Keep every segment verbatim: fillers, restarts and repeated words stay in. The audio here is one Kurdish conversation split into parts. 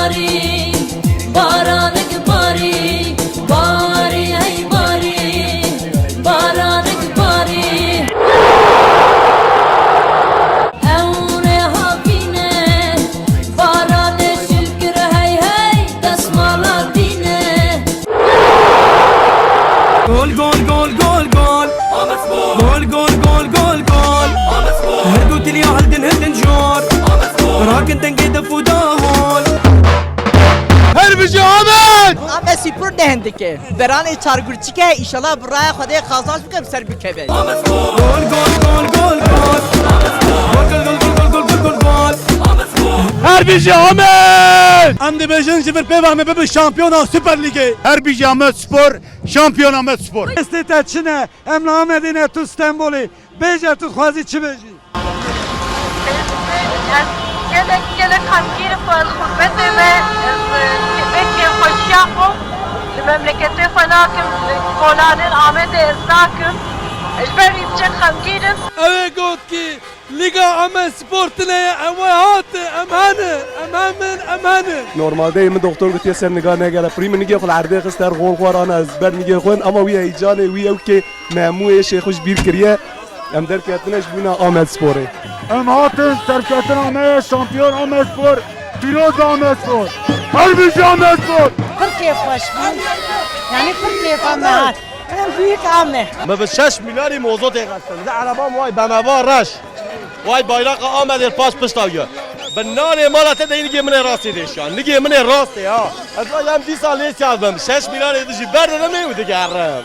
Barî, baranik barî, barî hey barî, baranik barî. Ew rê havîne, baranê şil kir hey hey, desmala dîne. Gol, gol, gol, gol, gol. Gol, gol, gol, gol, gol. Her du tiliya hildin, hildin jor. Rakin dengê def û dahol. Her bijî Amed! Amed Spor ne hindike. Beranê Çargurçik e, înşallah bi raya Xwedê qazanç bike, bi ser bikeve. Gol, gol, gol, gol, gol. Gol, gol, gol, gol, gol, gol, gol, gol. Her bijî Amed! Em dibêjin ji vir pê ve em ê bibin şampiyona Süper Lîgê. Her bijî Amed Spor, şampiyon Amed Spor. Destê te çi ne? Em li Amedê ne, tu Stenbolê. Bêje, tu dixwazî çi bêjî? Ez gelek, gelek xemgîn im li xurbetê me. Ez, e, vê kêfxweşiya xwe li memleketê xwe nakim, li kolanên Amedê ez nakim. Ji ber vî çek xemgîn im. Ew ê got kî, Lîga Amed Spor tune ye, em wê hatin, em hene, em hemin, em hene. Normalde min doktor gotiye ser niga negere. Pirî min nigê xwe li erdê xist, her xol xwe rana ez ber nigê xwe, ama wî heyecanê wî ew kê me hemû êşê xwe ji bîr kiriye. Em derketine ji bûna Amed Sporê. Em hatin serketina me ye, şampiyon Amed Spor, pîroz be Amed Spor. Her bijî Amed Spor! Pir kêfxweş bû. Yanî pir kêfa me hat. En büyük Amed. Me bi şeş milyarî mozotê xestin. Di ereba me wayî B M W reş. Way bayraqa Amedê paş pişta wî. Bi nanê mala te de nigê min ê rastê dêşiya. Nigê min ê rastê ha. Ez va em dîsa lê siyaz bim. Şeş milyarê dijî berdidimê û digerim.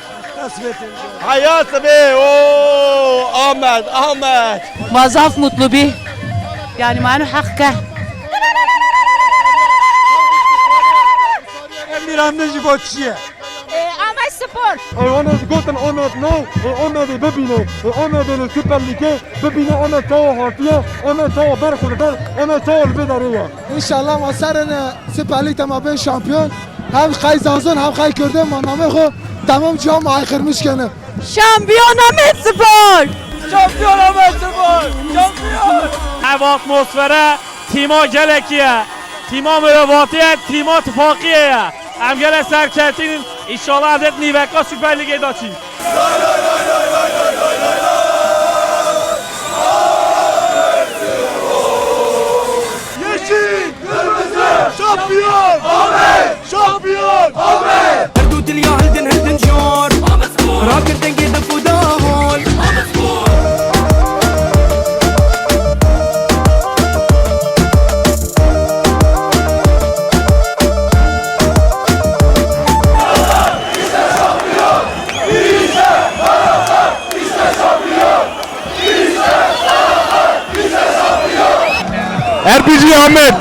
Heya sibê, o Amed, Amed. Ma zaf mutlu bî. Yani manu heq ke. Em bîra min ji bo çi ye? Ee, Amed Spor. Ê, Amed gotin Amed no, ê, Amedê bibîne, ê, Amedê li Süper Lîgê bibîne, Amed çawa hatiye, Amed çawa ber xwe dide, Amed çawa li vê derê ye. Înşallah ma serine Süper Lîg de ma bên şampiyon. Hem xey Zazon hem xey Kurdên ma namê xwe temam cihan ma haykırmış kene. Şampiyon Amed Spor! Şampiyon Amed Spor! Şampiyon! Ev atmosfere tîma gelekî ye. Tîma mirovatiye, tîma tifaqiyê ye. Em gelek serketîn in. Înşallah em dê nîveka Süper Lîgê de çîn. Yeşil! Kırmızı! Şampiyon! Ahmet! Şampiyon! Ahmet! Her du diliya hildin hildin jor. Rakin dengê def û dahol. Erbîcî Amed.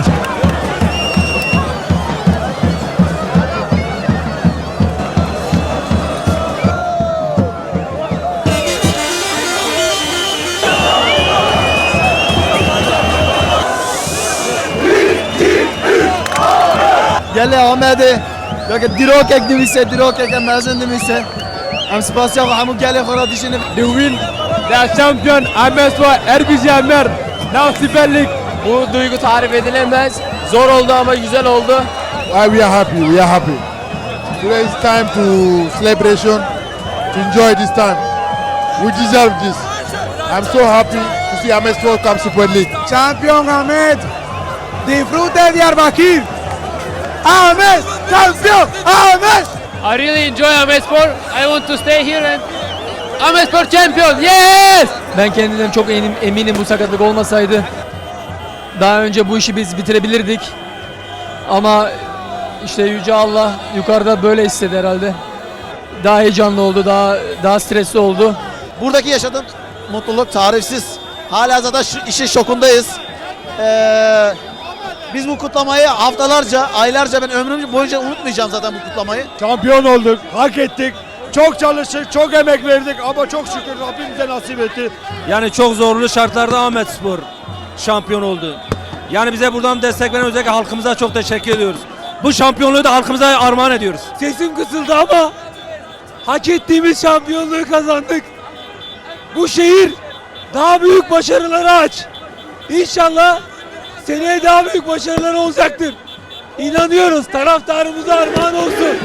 Gelê Amedê, weke dîrokek dimîse, dîrokeke mezin dimîse. Em spasiya xwe hemû gelê xwe re dişînin. The win, the champion, Amed Spor, Erbîcî Amed, now Süper Lig. Bu duygu tarif edilemez. Zor oldu ama güzel oldu. Why we are happy? We are happy. Today is time to celebration, to enjoy this time. We deserve this. I'm so happy to see Amed Spor come Super League. Champion Amed! Difrute Diyarbakir! Amed! Champion! Amed! I really enjoy Amed Spor. I want to stay here and Amed Spor champion! Yes! Ben kendimden çok enim- eminim, bu sakatlık olmasaydı daha önce bu işi biz bitirebilirdik. Ama işte Yüce Allah yukarıda böyle istedi herhalde. Daha heyecanlı oldu, daha daha stresli oldu. Buradaki yaşadığım mutluluk tarifsiz. Hala zaten şu işin şokundayız. Ee, biz bu kutlamayı haftalarca, aylarca, ben ömrüm boyunca unutmayacağım zaten bu kutlamayı. Şampiyon olduk, hak ettik. Çok çalıştık, çok emek verdik ama çok şükür Rabbim bize nasip etti. Yani çok zorlu şartlarda Ahmetspor şampiyon oldu. Yani bize buradan destek veren özellikle halkımıza çok teşekkür ediyoruz. Bu şampiyonluğu da halkımıza armağan ediyoruz. Sesim kısıldı ama hak ettiğimiz şampiyonluğu kazandık. Bu şehir daha büyük başarılara aç. İnşallah seneye daha büyük başarılar olacaktır. İnanıyoruz, taraftarımıza armağan olsun.